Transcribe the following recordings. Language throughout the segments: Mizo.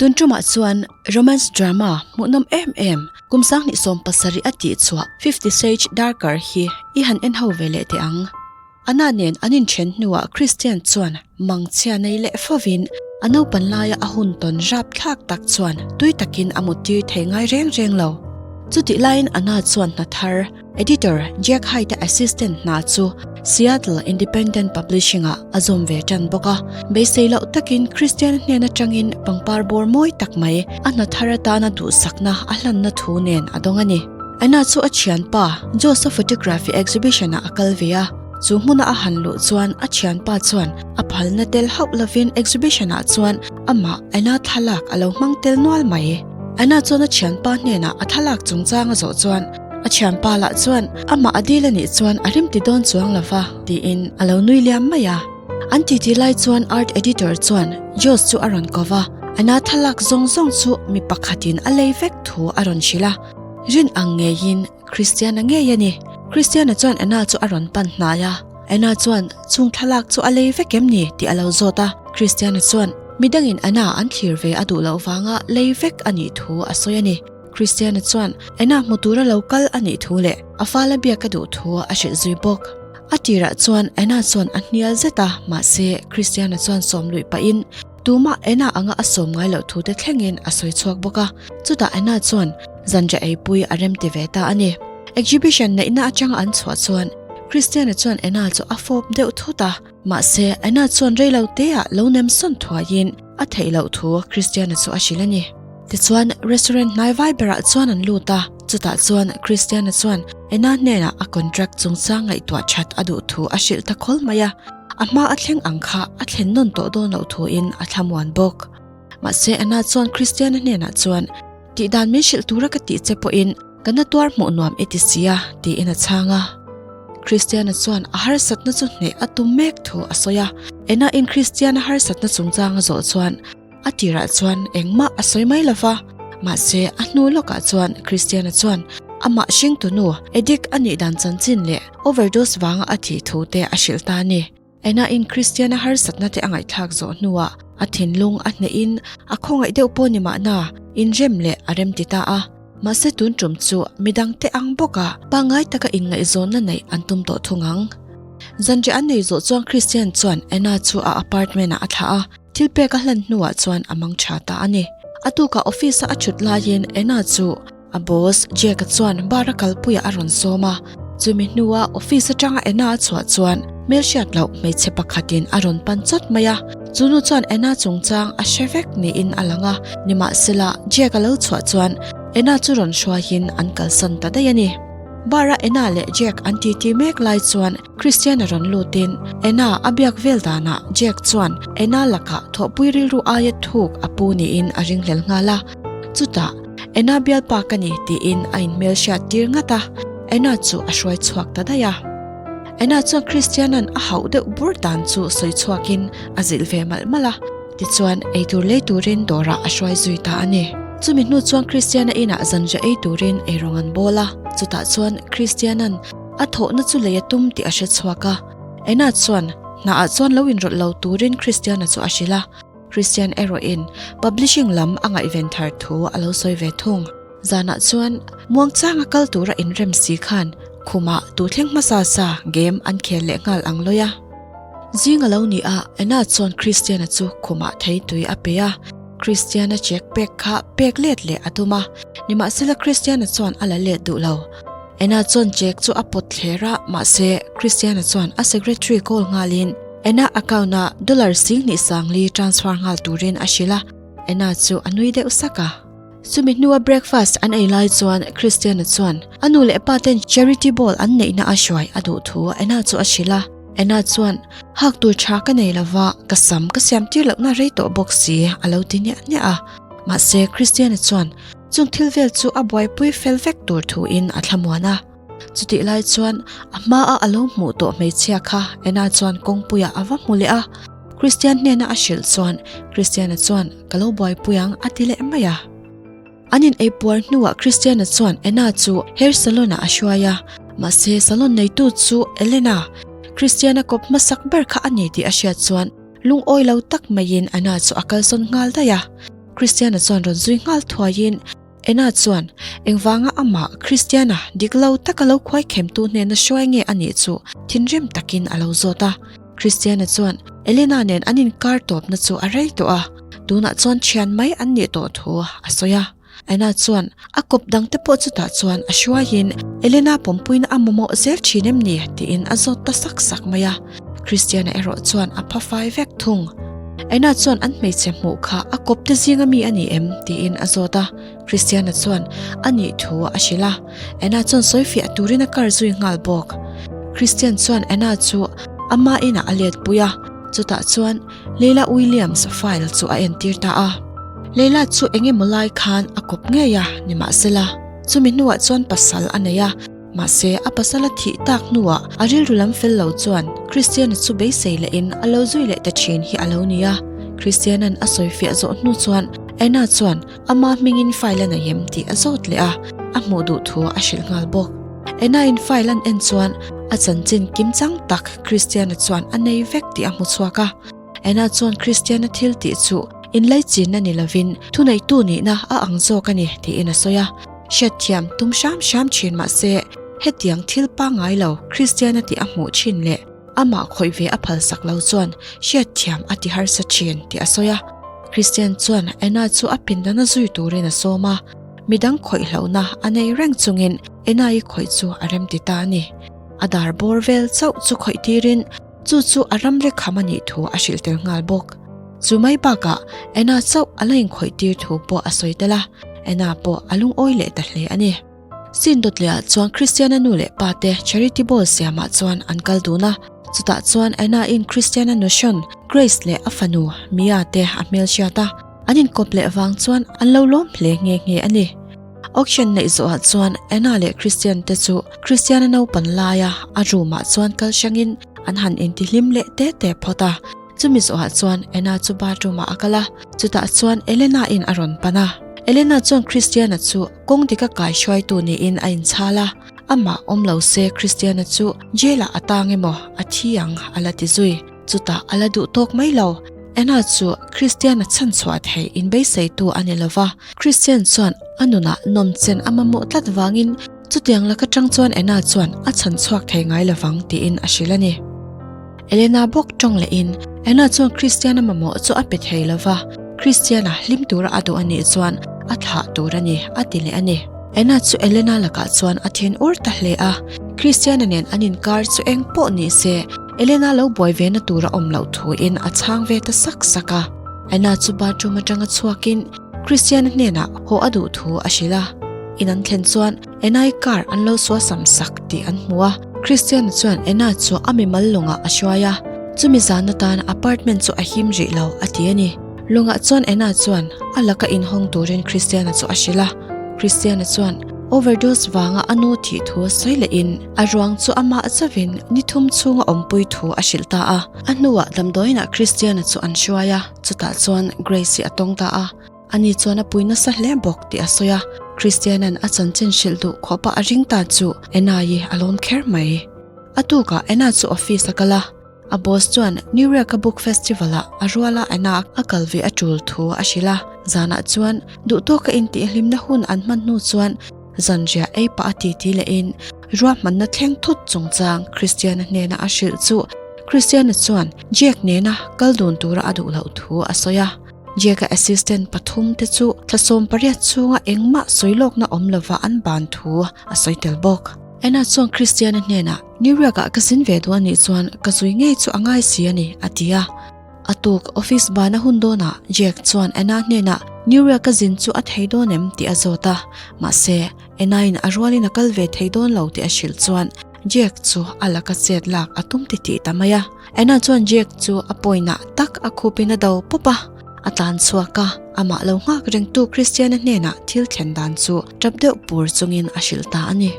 Tun tumah chuan romance drama hmuhnawm em em kum 2017 a tih chhuah Fifty Shades Darker hi i han en ho ve leh teh ang. Anna nen an inthen hnuah Christian chuan mangchhia nei leh fovin a naupan laia a hun tawn rapthlak tak chuan tui takin a muttir thei ngai reng reng lo. Chutih laiin Anna chuan hna thar, editor Jack Hyde-a assistant hna chu Seattle Independent Publishing-ah a zawm ve tan bawk a. Beisei loh takin Christian hnen atangin pangpar bawr mawi tak mai a hna thar atana duhsakna a hlanna thu nen a dawng a ni. Anna chu a thianpa Josh-a photography exhibition-ah a kal ve a, chu hmuna a han luh chuan a thianpa chuan a phalna tel hauh lovin exhibition-ah chuan amah Anna thlalak a lo hmang tel nual mai. Anna chuan a thianpa hnenah a thlalak chungchang a zawh chuan a thianpa lah chuan amah a dil a nih chuan a rim ti dawn chuang lova tiin a lo nui liam mai a. An titi lai chuan art editor chuan Josh chu a rawn ko va, Anna thlalak zawng zawng chu mi pakhatin a lei vek thu a rawn hrilh a. Rin ang ngeiin Christiana ngei a ni. Christiana chuan Anna chu a rawn pan hnai a, Anna chuan chung thlalak chu a lei vek em ni tih a lo zawt a. Christiana chuan midangin Anna an thlir ve a duh loh vanga lei vek a nih thu a sawi a ni. Christiana chuan Anna hmu tura lo kal a nih thu leh a fala biak a duh thu a hrilh zui bawk. A tirah chuan Anna chuan a hnial zet a, mahse Christiana chuan sawm luih pahin Tumah Anna anga a sawm ngai loh thute thlengin a sawi chhuak bawk a, chutah Anna chuan zanriah eipui a rem ti ve ta a ni. Exhibition neihna atanga an chhuah chuan Christiana chuan Anna chu a fawp deuh thut a, mahse Anna chuan rei lo teah lo nem sawn thuaiin a theih loh thu Christiana chu a hrilh a ni. Tichuan restaurant hnai vai berah chuan an lut a, chutah chuan Christiana chuan Anna hnenah a contract chungchang ngaihtuah that a duh thu a hrilh ta khawl mai a. A hma a thleng ang kha a thlen nawn tawh dawn loh thuin a thlamuan bawk. Mahse Anna chuan Christiana hnenah chuan, Tihdan min hrilh tura ka tih che pawhin ka na tuar hmuh nuam i ti si a, tiin a chhang a. Christiana chuan a harsatna chu hneh a tum mek thu a sawi a. Anna in Christiana harsatna chungchang a zawh chuan a tirah chuan engmah a sawi mai lova. Mahse a hnu lawkah chuan Christiana chuan amah hringtunu addict a nih dan chanchin leh Overdose vanga a thih thu te a hrilh ta a ni. Ena in Christian a harsatna te a ngaihthlak zawh hnuah a thinlung a hnehin a khawngaih deuh pawh ni mahna inrem leh a rem ti ta a. Mahse tun tum chu midang te ang bawka pangngai taka inngaihzawnna neih an tum tawh thung ang. Zanriah an nei zawh chuan Christian chuan Ena chu a apartment ah a thlah a, thil pek a hlan hnuah chuan a mang tha ta a ni. A tukah office a a thut laiin Ena chu A boss Jack-a chuan bar a kalpuiah a rawn sawm a, chumi hnua office atanga Anna a chhuah chuan hmelhriat loh hmeichhe pakhatin a rawn pan chawt mai a, chu nu chuan Anna chungchang a hre vek niin a lang a, nimahsela Jack-a lo chhuah chuan Anna chu rawn hruaiin an kalsan ta daih a ni. Bar-a Anna leh Jack an titi mek lai chuan Christian-a rawn lutin Anna a biak vel danah Jack chuan Anna lakah thawhpui rilru aia thuk a pu niin a ringhlel nghal a, chutah Anna bialpa ka ni tiin a inhmel hriat tir ngat a, Anna chu a hruai chhuak ta daih a. Anna chuan Christian-a'n a hauh deuh bur dan chu sawi chhuakin a zilh ve malh malh a, tichuan eitur lei turin dawrah a hruai zui ta a ni. Chumi hnu chuan Christian-a inah zanriah ei turin eirawng an bawl a, chutah chuan Christian-a'n a thawhna chu lei a tum tih a hre chhuak a. Anna chuan hnaah chuan lo inrawlh lo turin Christian-a chu a hrilh a. Christian erawhin publishing lam a ngaihven thar thu a lo sawi ve thung. Zanah chuan muangchanga kal tura inrem si khan khumah tu thleng hmasa sa game an khel leh nghal ang lawi a. Zing a lo ni a, Anna chuan Christian-a chu khumah thei tui a pe a, Christian-a check pek kha pek let leh a tum a, nimahsela Christian-a chuan a la let duh lo. Anna chuan check chu a pawt thler a, mahse Christian-a chuan a secretary call nghalin, Anna account ah dollar 20,000 transfer nghal turin a hrilh a, Anna chu a nui deuh sak a. Chumi hnua breakfast an ei lai chuan Christiana chuan a nu leh pa ten charity ball an neihna a hruai a duh thu Anna chu a hrilh a. Anna chuan, Hak tur tha ka nei lova, ka sam ka siam tir lohna rei tawh bawk si a lo ti niah niah a. Mahse Christiana chuan chung thil vel chu a buaipui fel vek tur thuin a thlamuan a. Chutih lai chuan a hmaa a lo hmuh tawh hmeichhia kha Anna chuan kawngpuiah a va hmu leh a, Christian hnena a hrilh chuan Christiana chuan ka lo buaipui ang a ti leh mai a. An in eipuar hnuah Christiana chuan Anna chu hair salon ah a hruai a, mahse salon neitu chu Elena, Christiana kawp hmasak ber kha a ni tih a hriat chuan lungawi lo tak maiin Anna chu a kalsawn nghal daih a. Christiana chuan rawn zui nghal thuaiin Anna chuan engvanga amah Christiana dik lo taka lo khuai khemtu hnena hruai nge a nih chu thinrim takin a lo zawt a. Christiana chuan Elena nen an inkar tawpna chu a rei tawh a, tunah chuan thian mai an nih tawh thu a sawi a. Anna chuan a kawp dangte pawh chutah chuan a hruaiin Elena pawmpuina a mamawh zel thin em ni tiin a zawt ta sak sak mai a. Christiana erawh chuan a pha fai vek thung. Anna chuan an hmeichhe hmuh kha a kawp te zinga mi a ni em tiin a zawt a. Christiana chuan a nih thu a hrilh a. Anna chuan sawifiah turin a kar zui nghal bawk. Christian chuan Anna chu ama inah a let pui a, chutah chuan Leila Williams file chu a entir ta a. Leila chu eng emaw lai khan a kawp ngei a, nimahsela, chumi hnuah chuan pasal a nei a. Mahse, a pasal a thih tak hnuah a rilru lam fel lo chuan Christiana chu beisei lehin a lo zui leh ta thin hi a lo ni a. Christiana'n a sawifiah zawh hnu chuan Anna chuan ama hmingin file a nei em tih a zawt leh a, a hmuh duh thu a hrilh nghal bawk. Anna-in file an en chuan a chanchin kimchang tak Christiana chuan a nei vek tih a hmu chhuak a. Anna chuan Christiana thil tih chu inlaichinna ni lovin thuneitu nihna a ang zawk a ni tiin a sawi a. Hriatthiam tum hram hram thin mahse, hetiang thil pangngai lo Kristiana tih a hmuh thin leh amah khawih ve a phalsak lo chuan hriatthiam a ti harsa thin tih a sawi a. Kristian chuan Anna chu a pindana zui turin a sawm a, midang khawih hlauhna a nei reng chungin Anna-i khawih chu a remti ta a ni. A dar bawr vel chauh chu khawih tirin chu chu a ram rekham a nih thu a hrilh tel nghal bawk. Chu mai bakah Anna chauh a la inkhawih tir thu pawh a sawi tel a, Anna pawh a lungawi leh ta hle a ni. Scene dawtliah chuan Christiana nu leh pa te Charity Ball siamah chuan an kal dun a, chutah chuan Anna in Christiana nuhrawn Grace leh a fanu Mia te a hmelhriat a, an inkawp leh vang chuan an lo lawm hle nghe nghe a ni. Auction neih zawhah chuan Anna leh Christian te chu Christiana naupan laia a room ah chuan kal hrangin an han intihlim leh te te phawt a. Chumi zawhah chuan Anna chu bathroom ah a kal a, chutah chuan Elena in a rawn pan a. Elena chuan Christiana chu kawng dika kai hruaitu niin a inchhal a, amah awm lo se Christiana chu jail ah a tang emaw a thi ang a la ti zui. Chutah a la duh tawk mai lo. Anna chu Christiana chhanchhuah theih inbeiseitu a ni lova, Christian chuan a nunah nawmchen a mamawh tlat vangin chutiang laka tang chuan Anna chuan a chhanchhuak thei ngai lovang tiin a hrilh a ni. Elena bawk tawng lehin Anna chuan Christiana mamawh chu a pe thei lova, Christiana hlim tura a duh a nih chuan a thlah tur a ni a ti leh a ni. Anna chu Elena lakah chuan a thin ur ta hle a, Christiana nen an inkar chu eng pawh ni se Elena lo buai ve na tur a awm loh thuin a chhang ve ta sak sak a. Anna chu bathroom atanga chhuakin Christiana hnenah haw a duh thu a hrilh a. In an thlen chuan Anna-i car an lo suasam sak tih an hmu a. Christiana chuan Anna chu a mimal lawngah a hruai a, chumi zan atan apartment chu a him rih lo a ti a ni. Lawngah chuan Anna chuan a laka inhawng turin Christiana chu a hrilh a. Christiana chuan overdose vanga a nu thih thu sawi lehin a ruang chu amah chavin ni thum chhunga awmpui thu a hrilh ta a. A hnuah damdawiinah Christiana chu an hruai a, chutah chuan Grace-i a tawng ta a. Ani chuan a pui nasa hle bawk tih a sawi a, Christiana'n a chanchin hrilh duh khawpa a ring ta chu Anna-i a lawm kher mai. A tukah Anna chu office a kal a, a boss chuan New York-a book festival-ah a ruala Anna a kal ve a tul thu a hrilh a. Zanah chuan duhtawka intihhlimna hun an hman hnu chuan zanriah ei pah a titi lehin ruahmanna thleng thut chungchang Christiana hnena a hrilh chu Christiana chuan Jack nena kal dun tura a duh loh thu a sawi a. Jack-a assistant pathum te chu thlasawm pariat chhunga engmah sawi lawkna awm lova an ban thu a sawi tel bawk. Anna chuan Christiana hnenah, New York-ah ka zin ve duh a nih chuan ka zui ngei chu a ngai si a ni, a ti a. A tuk office bana hun dawnah Jack chuan Anna hnenah New York-a zin chu a thei dawn em tih a zawt a, mahse Anna-in a rualin a kal ve thei dawn lo tih a hrilh chuan Jack chu a laka chet lak a tum titih ta mai a. Anna chuan Jack chu a pawinah tak a khupin a do pawp a, a tlan chhuak a, amah lo nghak rengtu Christiana hnenah thil thlen dan chu tap deuh pur chungin a hrilh ta a ni.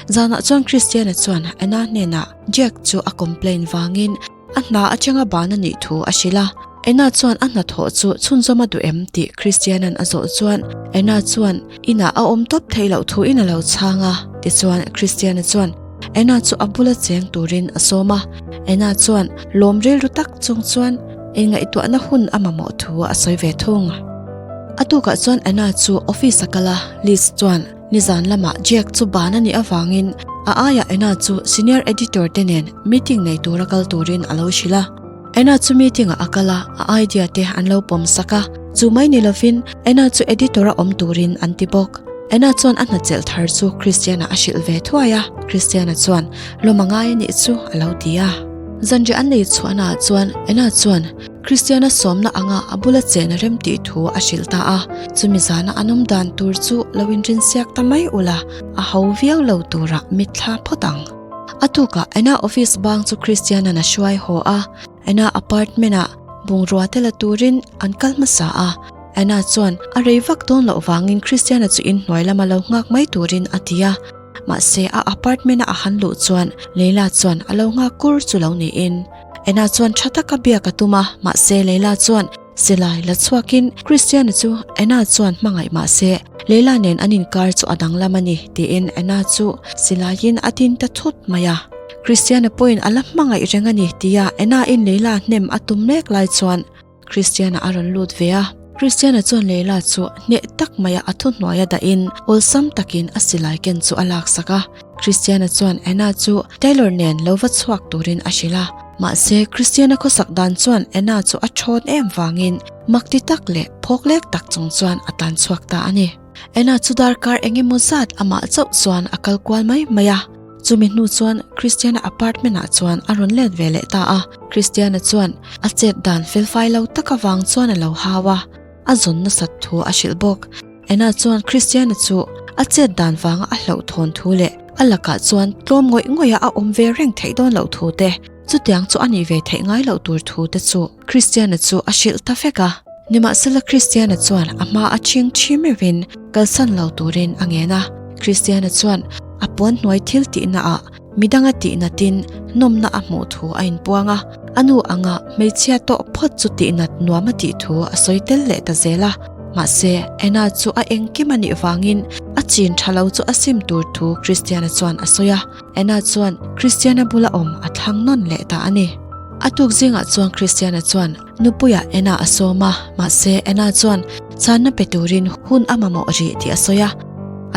Zanah chuan Christiana chuan Anna hnenah Jack chu a complain vangin a hna atanga ban a nih thu a hrilh a. Anna chuan a hnathawh chu chhunzawm a duh em tih Christiana'n a zawh chuan Anna chuan inah a awm tawp theih loh thuin a lo chhang a, tichuan Christiana chuan Anna chu a bula cheng turin a sawm a. Anna chuan lawm rilru tak chung chuan inngaihtuahna hun a mamawh thu a sawi ve thung. A tukah chuan Anna chu office a kal a, Liz chuan nizan lamah Jack chu ban a nih avangin a aiah Anna chu senior editor te nen meeting nei tura kal turin a lo hrilh a. Anna chu meeting ah a kal a, a idea te an lo pawm sak a, chu mai ni lovin Anna chu editor a awm turin an ti bawk. Anna chuan a hnachelh thar chu Christiana a hrilh ve thuai a, Christiana chuan lawm a ngai a nih chu a lo ti a. Zanriah an nei chhuahna ah chuan Anna chuan Christiana sawmna anga a bula chen a rem tih thu a hrilh ta a, chumi zana an awm dan tur chu lo inrinsiak ta mai ula, a ho viau lo turah mitthla phawt ang. A tukah Anna office bang chu Christiana'n a hruai haw a, Anna apartment-ah bungrua te la turin an kal hmasa a. Anna chuan a rei vak dawn loh vangin Christiana chu inhnuai lama lo nghak mai turin a ti a. Mahse a apartment-a a han luh chuan Leila chuan a lo nghak kur chu lo niin. Anna chuan tha taka biak a tum a, mahse Leila chuan Silai la chhuakin Christiana chu Anna chuan hmangaih mah se Leila nen an inkar chu a danglam a ni tiin Anna chu silaiin a tin ta thut mai a. Christiana pawhin a la hmangaih reng a ni tia Anna in Leila hnem a tum mek lai chuan Christiana a rawn lut ve a. Christiana chuan Leila chu hneh tak maia a thuhnuaia dahin awlsam takin a silai ken chu a laksak a. Christiana chuan Anna chu Taylor nen lo va chhuak turin a hrilh a. Mahse, Christiana khawsak dan chuan Anna chu a thawn em vangin mak ti tak leh phawk lek tak chung chuan a tan chhuak ta a ni. Anna chu darkar eng emaw zat amah chauh chuan a kal kual mai mai a. Chumi hnu chuan Christiana apartment ah chuan a rawn let ve leh ta a. Christiana chuan a chet dan felfai lo tak avang chuan a lo hau a, a zawn nasat thu a hrilh bawk. Anna chuan Christiana chu a chet dan vanga a hlauhthawn thu leh a lakah chuan tlawm ngawih ngawih a a awm ve reng theih dawn loh thu te, chutiang chu a nih ve theih ngai loh tur thu te chu Christiana chu a hrilh ta vek a. Nimahsela Christiana chuan a hma a chhing thi meuhin kalsan lo turin a ngen a. Christiana chuan a puan hnuai thil tihna ah midanga tihnatin nawmna a hmuh thu a inpuang a, a nu anga hmeichhia tawh phawt chu tihnat nuam a tih thu a sawi tel leh ta zel a. Mahse, Anna chu a engkim a nih vangin a chin tha lo chu a sim tur thu Christiana chuan a sawi a. Anna chuan Christiana bula awm a thlang nawn leh ta a ni. A tuk zingah chuan Christiana chuan nupuiah Anna a sawm a, mahse Anna chuan channa pe turin hun a mamawh rih tih a sawi a.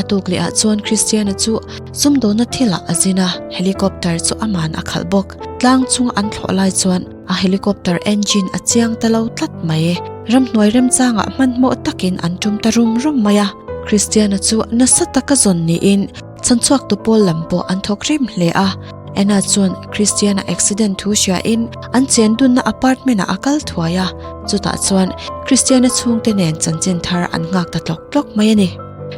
A tuk lehah chuan Christiana chu sumdawnna thilah a zin a, helicopter chu aman a khalh bawk. Tlang chunga an thlawh lai chuan a helicopter engine a chiang ta lo tlat mai. Ramhnuai remchangah hmanhmawh takin an tum ta rum rum mai a. Christiana chu nasa taka zawn niin chhanchhuaktu pawl lam pawh an thawk rim hle a. Anna chuan Christiana accident thu hriain an chen dunna apartment ah a kal thuai a, chutah chuan Christiana chhungte nen chanchin thar an nghak ta tlawk tlawk mai a ni.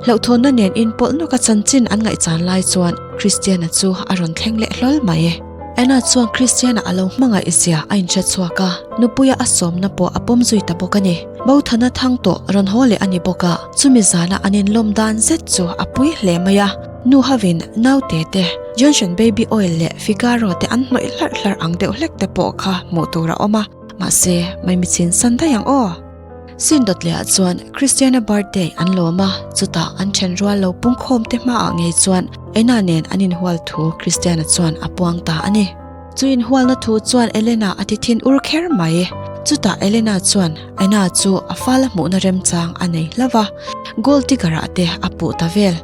Hlauhthawnna nen inpawlh nawka chanchin an ngaihchan lai chuan Christiana chu a rawn thleng leh hlawl mai. Anna chuan Christiana a lo hmangaih zia a inhre chhuak a, nupuia a sawmna pawh a pawm zui ta bawk a ni. Bothana thang tawh rawn haw leh a ni bawk a, chumi zana an inlawm dan zet chu a pui hle mai a. Nu hovin naute te, Johnson baby oil leh Figaro te an hnawih hlarh hlarh ang deuh hlek te pawh kha hmuh tur a awm a, mahse maimichin san daih ang aw. Sin dawt lehah chuan Christiana birthday an lawm a, chutah an then rual lo pungkhawm te hmaah ngei chuan Anna nen an inhual thu Christiana chuan a puang ta a ni. Chu inhualna thu chuan Elena a ti thin ur kher mai. Chutah Elena chuan Anna chu a fala hmuhna remchang a nei hlauh a, gold digger ah te a puh ta vel.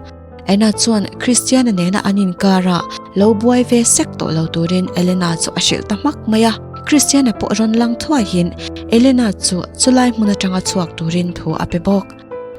Anna chuan Christiana nena an inkara lo buai ve sek tawh lo turin Elena chu a hrilh ta hmak mai a. Christiana pawh rawn lang thuaiin Elena chu chulai hmun atanga chhuak turin thu a pe bawk.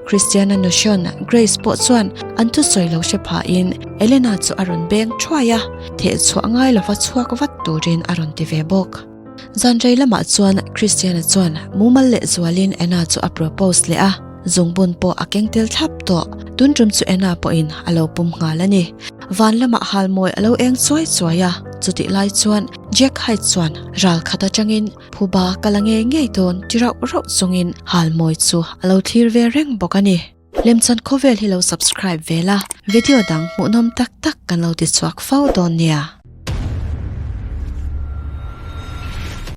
Christiana nuhrawn Grace pawh chuan an thusawi lo hre phahin Elena chu a rawn beng thuai a, thehchhuah ngai lova chhuak vat turin a rawn ti ve bawk. Zan rei lamah chuan Christiana chuan mumal leh zualin Anna chu a propose leh a, zungbun pawh a keng tel thlap tawh. Tun tum chu Anna pawhin a lo pum nghal a ni. Van lamah halmawi a lo eng chuai chuai a, chutih lai chuan Jack Hyde chuan ral khat atangin phuba ka la ngei ngei dawn ti rauh rauh chungin halmawi chu a lo thlir ve reng bawk a ni. Lemchan khawvel hi lo subscribe ve la, video dang hmuhnawm tak tak kan lo ti chhuak fo dawn nia.